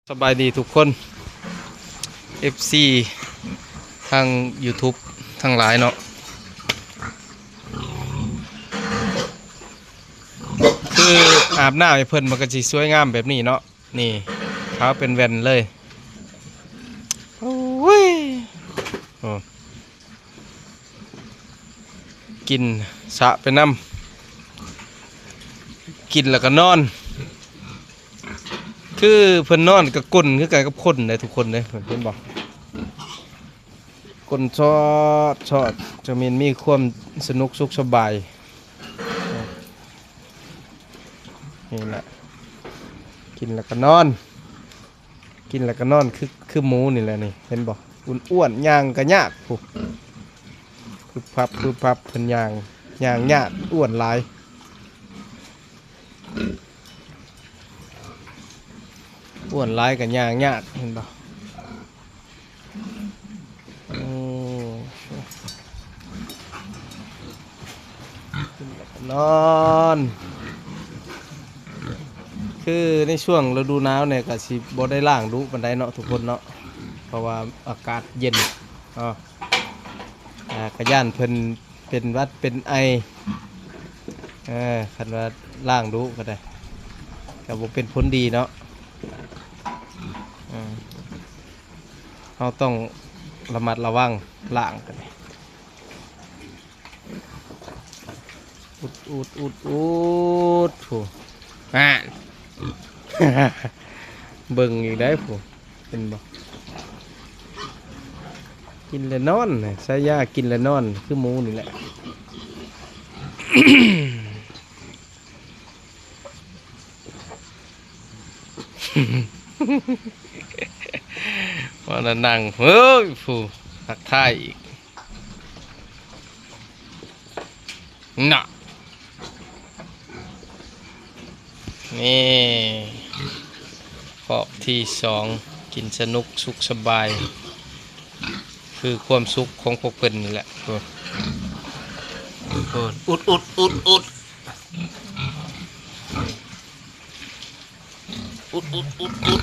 ສະບາຍດີທຸກຄົນ ເອັຟຊີ ທາງຢູທູບທັງຫຼາຍເນາະ. ຄືອາບນ້ຳໃຫ້ເພິ່ນ ມັນກໍຊິສວຍງາມແບບນີ້ເນາະ. ນີ້ ຂາວເປັນແວ່ນເລີຍ. ໂອ້ຍ ໂອ້ ກິນສະໄປນຳ ກິນແລ້ວກໍນອນ. ຄືເພິ່ນນອນກໍກົ້ນຄືກັນກັບຄົນເດ້ ທຸກຄົນເດ້ ເຫັນບໍ່? ກົ້ນຊອດໆ ຈະມີ ມີຄວາມສະໜຸກສຸກສະບາຍ. ນີ້ແຫຼະ ກິນແລ້ວກໍນອນ ກິນແລ້ວກໍນອນ ຄື ຄືໝູນີ້ແຫຼະນີ້ ເຫັນບໍ່? ອ້ວນໆ ຍ່າງກໍຍາກພຸ້ນ ປຶບປັບ ປຶບປັບ ເພິ່ນຍ່າງ ຍ່າງຍາກ ອ້ວນຫຼາຍ ອ້ວນຫຼາຍກໍຍ່າງຍາກ ເຫັນບໍ່? ໂອ້ ນອນ ຄືໃນຊ່ວງລະດູໜາວນີ້ກໍຊິບໍ່ໄດ້ລ້າງດຸປານໃດເນາະ ທຸກຄົນເນາະ ເພາະວ່າອາກາດເຢັນເນາະ. ອ່າ ກໍຢ້ານເພິ່ນເປັນຫວັດເປັນໄອ ເອີ ຄັນວ່າລ້າງດຸກໍໄດ້ ກໍບໍ່ເປັນຜົນດີເນາະ. ເອີ ເຮົາຕ້ອງລະມັດລະວັງລ້າງກັນ. ອຸດ ອຸດ ອຸດ ອຸດ ພຸ້ນ ອ່າ ເບິ່ງອີກໄດ໋ ພຸ້ນ ເຫັນບໍ່? ກິນແລ້ວນອນ ສາຍາກິນແລ້ວນອນ ຄືໝູນີ້ແຫຼະ. ວ່າແລ້ວນັ່ງ ເຮີ້ຍ ຜູ້ທັກທາຍອີກນະ. ນີ້ ຄອກທີສອງ ກິນສະໜຸກສຸກສະບາຍ ຄືຄວາມສຸກຂອງພວກເພິ່ນນີ້ແຫຼະ. ໂອ້ ໂອ້ ອຸດ ອຸດ ອຸດ ອຸດ. ອຸດ ອຸດ ອຸດ ອຸດ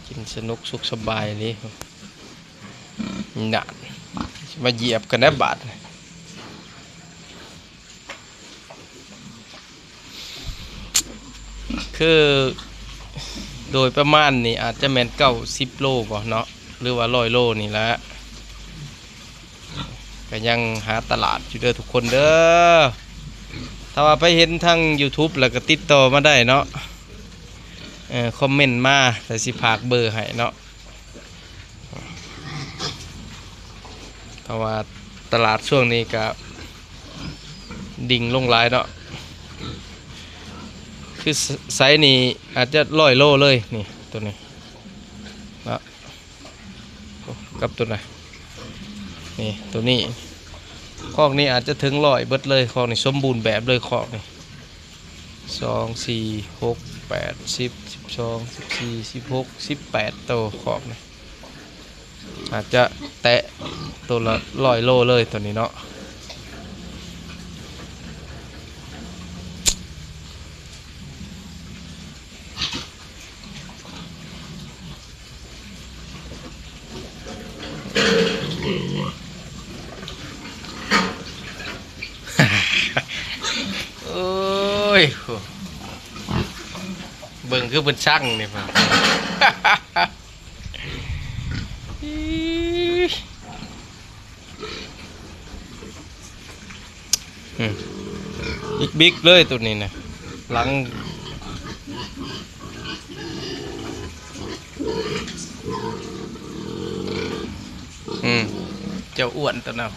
ກິນສະໜຸກສຸກສະບາຍເລີຍ ນະ ຊິມາຢຽບກັນແດ່ບາດ. ຄືໂດຍປະມານນີ້ອາດຈະແມ່ນເກົ້າສິບໂລບໍ່ເນາະ ຫຼືວ່າຮ້ອຍໂລນີ້ແຫຼະ. ກໍຍັງຫາຕະຫຼາດຢູ່ເດີທຸກຄົນເດີ. ຖ້າວ່າໃຜເຫັນທາງຢູທູບແລ້ວກໍຕິດຕໍ່ມາໄດ້ເນາະ ເອີ ຄອມເມັນມາ ແລ້ວຊິຝາກເບີໃຫ້ເນາະ. ເພາະວ່າຕະຫຼາດຊ່ວງນີ້ກໍດິ່ງລົງຫຼາຍເນາະ ຄືໄຊນີ້ອາດຈະຮ້ອຍໂລເລີຍ ນີ້ ໂຕນີ້ເນາະ. ກັບໂຕນັ້ນ ນີ້ ໂຕນີ້ ຄອກນີ້ອາດຈະເຖິງຮ້ອຍເບິດເລີຍ. ຄອກນີ້ສົມບູນແບບເລີຍ ຄອກນີ້ ສອງ ສີ່ ຫົກ ແປດ ສິບ ສິບສອງ ສິບສີ່ ສິບຫົກ ສິບແປດໂຕ ຄອກນີ້ ອາດຈະແຕະໂຕລະຮ້ອຍໂລເລີຍ ໂຕນີ້ເນາະ. ໂອ້ຍ ເບິ່ງຄືເພິ່ນຊັງນີ້ ອືມ ບິກໆເລີຍໂຕນີ້ນະ ຫຼັງ ອືມ ເຈົ້າອ້ວນໂຕນັ້ນ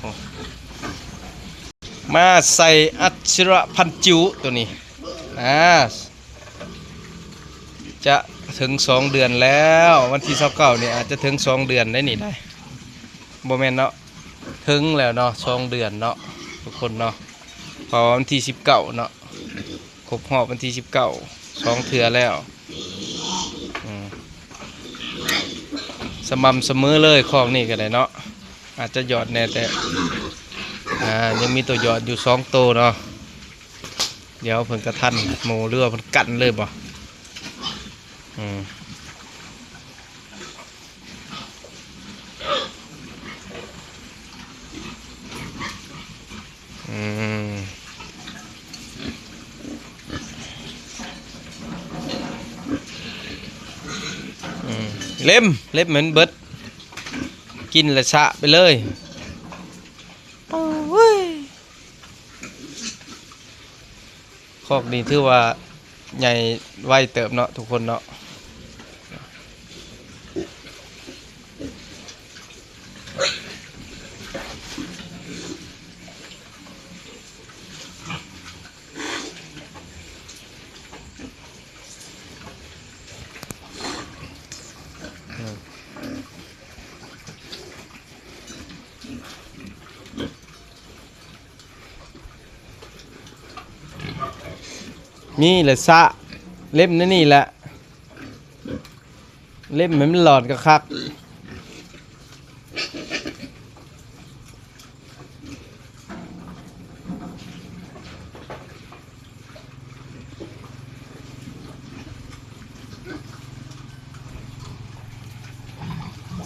ມາໃສ່ອັດສະລະພັນຈິ້ວໂຕນີ້ ອ່າ ຈະເຖິງສອງເດືອນແລ້ວ ວັນທີຊາວເກົ້ານີ້ອາດຈະເຖິງສອງເດືອນໄດ້ນີ້ໄດ໋ ບໍ່ແມ່ນເນາະ ເຖິງແລ້ວເນາະ ສອງເດືອນເນາະ ທຸກຄົນເນາະ ເພາະວ່າວັນທີສິບເກົ້າເນາະ ຄົບຮອບວັນທີສິບເກົ້າ ສອງເທື່ອແລ້ວ ອືມ ສະໝ່ຳສະເໝີເລີຍ ຄອກນີ້ກໍໄດ້ເນາະ ອາດຈະຢອດແດ່ ແຕ່ ອ່າ ຍັງມີໂຕຢອດຢູ່ສອງໂຕເນາະ. ດຽວເພິ່ນກະທັນໝູ່ ຫຼືວ່າເພິ່ນກັນເລີຍບໍ່? ອືມ ອືມ ອືມ ເລັມ ເລັມໃຫ້ມັນເບິດ ກິນແລ້ວຊະໄປເລີຍ. ໂອ້ຍ ຄອກນີ້ຖືວ່າໃຫຍ່ໄວເຕີບເນາະ ທຸກຄົນເນາະ. ນີ້ແຫຼະຊະ ເລັມໃນນີ້ແຫຼະ ເລັມໃຫ້ມັນຫຼອນກະຄັກ.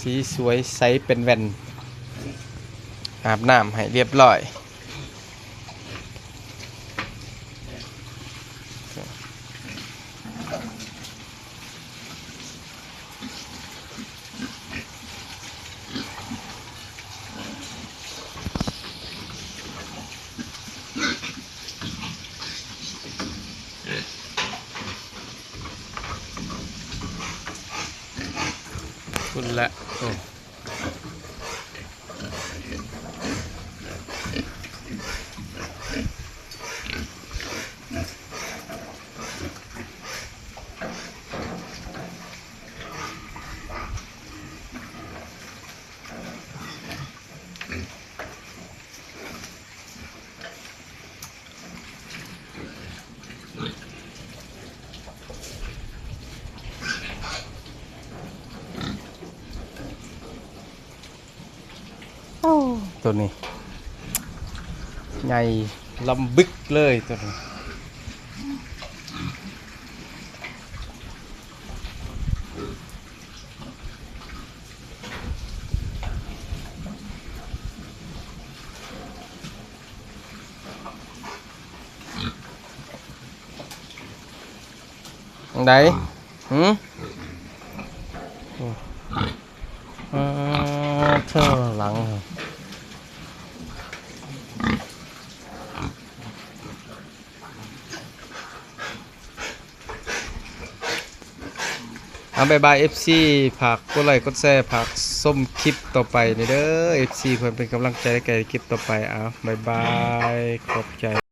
ສີສວຍໃສເປັນແວ່ນ ອາບນ້ຳໃຫ້ລຽບລ້ອຍ. ພຸ້ນແຫຼະ ໂອ້. ໂອ້ ໂຕນີ້ໃຫຍ່ລຳບຶກເລີຍໂຕນີ້. ຈັ່ງໃດ? ຫື? ເອີ ເທີຫຼັງ. ເອົາ ບາຍບາຍ ເອັຟຊີ ຝາກກົດໄລກົດແຊ ຝາກຊົມຄລິບຕໍ່ໄປແດ່ເດີ ເອັຟຊີ ເພື່ອເປັນກຳລັງໃຈໃນການເກັບຕໍ່ໄປ. ເອົາ ບາຍບາຍ ຂອບໃຈ.